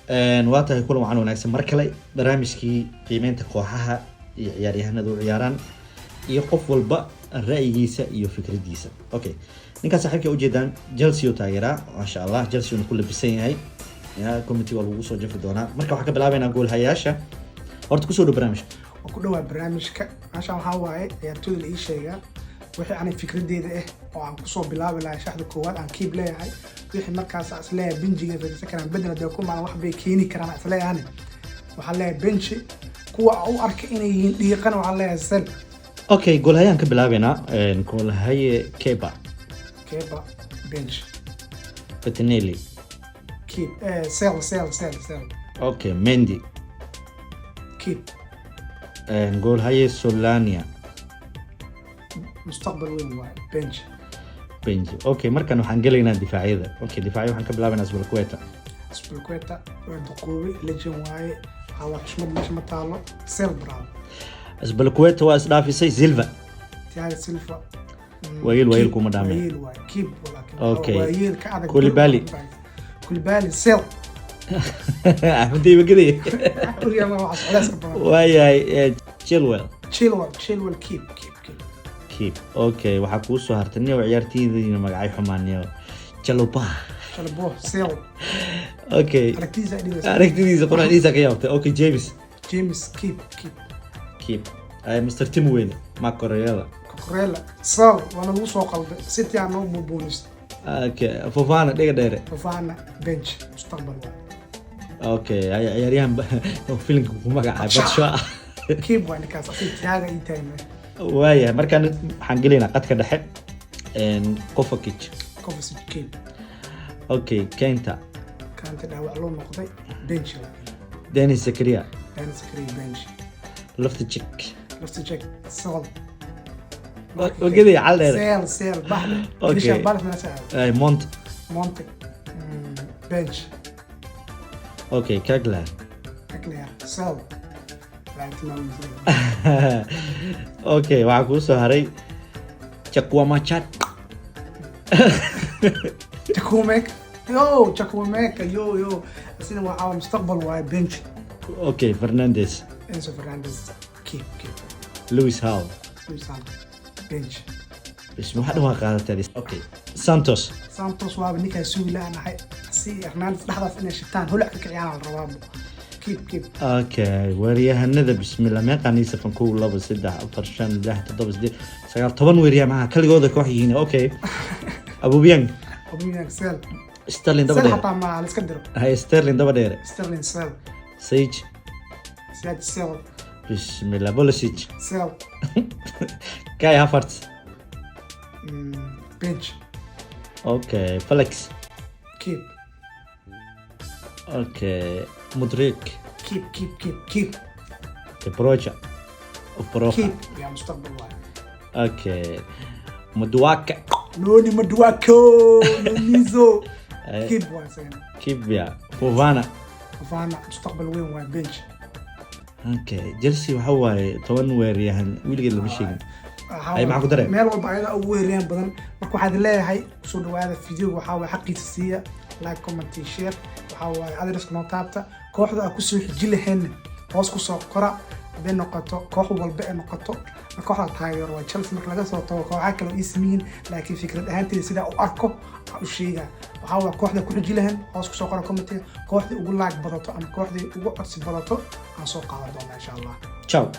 Waa tahay, kulan wacan wanaagsan mar kale. Barnaamijkii qiimeynta kooxaha iyo ciyaaryahanada u ciyaaraan iyo qof walba ra'yigiisa iyo fikradiisa. Okay, ninkaas saaxiibka ujeedaan Chelsea oo taageeraa, maasha Allah, Chelsea una ku labisan yahay. Ya committee waa lagu soo jafi doonaa. Marka waxaan ka bilaabaynaa goolhayaasha. Horta kusoo dhow barnaamijka. Waa ku dhawaa barnaamijka. Meeshaan waxaa waaye ciyaartooyda la ii sheegaa wixii anay fikradeeda ah oo aan kusoo bilaabi lahay shaxda koowaad aan keep leeyahay, wixii markaas aan isleeyahay benchiga fadhiisan karaan, bedel hadee ku maalan wax bay keeni karaan aan isleeyahane waxaan leeyahay bench, kuwa u arka inay yihiin dhiiqana waxaan leeyahay sell. Okay, goolhayaan ka bilaabaynaa. Goolhaye Kepa. Kepa, bench. Bettinelli. Keep, sell, sell, sell, sell. Okay, Mendy. Keep. Goolhaye Solanke. Mustaqbal weyn waaye, bench. Bench. Okay, markan waxaan gelaynaa difaacyada. Okay, difaacyo waxaan ka bilaabaynaa Azpilicueta. Azpilicueta waa duqoobay, legend waaye, waxaa waa xushmad meesha ma taalo, sell, bravo. Azpilicueta waa isdhaafisay. Silva. Thiago Silva. Waayeel, waayeel kuma dhaamay. Waayeel waaye, keep laakiin. Okay. Waayeel ka adag. Koulibaly. Koulibaly, sell. Axmed Ibagadaya. Uriyama waxaas culeys ka badan. Waayahay, Chilwell. Chilwell, Chilwell, keep, keep, keep. Keep. Okay, waxaa kuu soo hartay niyow ciyaartiyadiina magacay xumaan, Chalobah. Chalobah, sell. Okay. Aragtidiisa ay dhibaysa. Aragtidiisa, quruxdiisa ka yaabtay. Okay, James. James, keep, keep. Keep. Mr Tim Wayne, Cucurella. Cucurella, sell, waana lagu soo qalday, City aa noo buubuunista. Okay, Fofana, dhiga dheere. Fofana, bench, mustaqbal waaye. Okay, ciyaaryahan filimka ku magacaabay Batsha. Keep waa ninkaas, asiga Thiago ii taagna. Waayahay, markaan waxaan gelaynaa qadka dhexe. Kovacic. Kovacic, keep. Okay, Kante. Kante dhaawac loo noqday, bench. Denis Zakaria. Denis Zakaria, bench. Loftus-Cheek. Loftus-Cheek, sell. Wagadaya cal dheere. Sell, sell, baxda. Okay. Crystal Palace meesha aado. Mount. Mount, bench. Okay, Caglar. Caglar, sell. Okay, waxaa kuu soo haray Chukwuemeka. Chukwuemeka, yo Chukwuemeka, yo yo, asina waa caawa mustaqbal waaye, bench. Okay, Fernandes. Enzo Fernandez, keep, keep. Lewis Hall. Lewis Hall, bench. Bismi, waxa dhan waa qaadatay. Okay, Santos. Santos waaba ninkaa sugi la-nahay, si Hernandez dhexdaas inay shitaan, holac ka kiciyaan la rabaabo, keep, keep. Okay, weeryahanada, bismillah, meeqaan ii safan? Kow, laba, saddex, afar, shan, lix, toddoba, sideed, sagaal, 10 weeryahan maxaa kaligooda koox yihiin? Okay, Aubameyang. Aubameyang, sell. Sterling daba sell. dheere. Xataa ma la iska diro. Hay, Sterling daba dheere. Sterling, sell. Sage. Ziyech, sell. Bismillah, Pulisic. Sell. Kai Havertz. Bench. Okay, Felix. Keep. Okay, Mudrik. Keep, keep, keep, keep. Okay, Broja of Broja. Keep yaa mustaqbal waaye. Okay, Madueke. Noni Madueke, Nonizo, keep waa isagana. Keep ya. Fofana. Fofana mustaqbal weyn waa, bench. Okay, Chelsea waxa waaye 10 weeryahan weligeed lama sheegin. Waxaa Ay, maxaa ku dareen? Meel walba ayada ugu weeriyaan badan. Marka waxaad leeyahay kusoo dhawaada videoga, waxaa waaye xaqiisa siiya like, comment iyo share, waxaa waaye adreska noo taabta. Kooxda aad kusoo xiji laheenna hoos kusoo qora, hadday noqoto koox walba ee noqoto. Kooxda taageero waa Chelsea, marka laga soo tago kooxaha kale oo ii sameeyeen, laakiin fikrad ahaanteeda sidaa u arko waxaa u sheegaa waxaa waa kooxda ku xiji lahayn hoos kusoo qora commentiga. Kooxdii ugu like badato ama kooxdii ugu codsi badato aan soo qaadan doonaa, insha Allah. Ciao.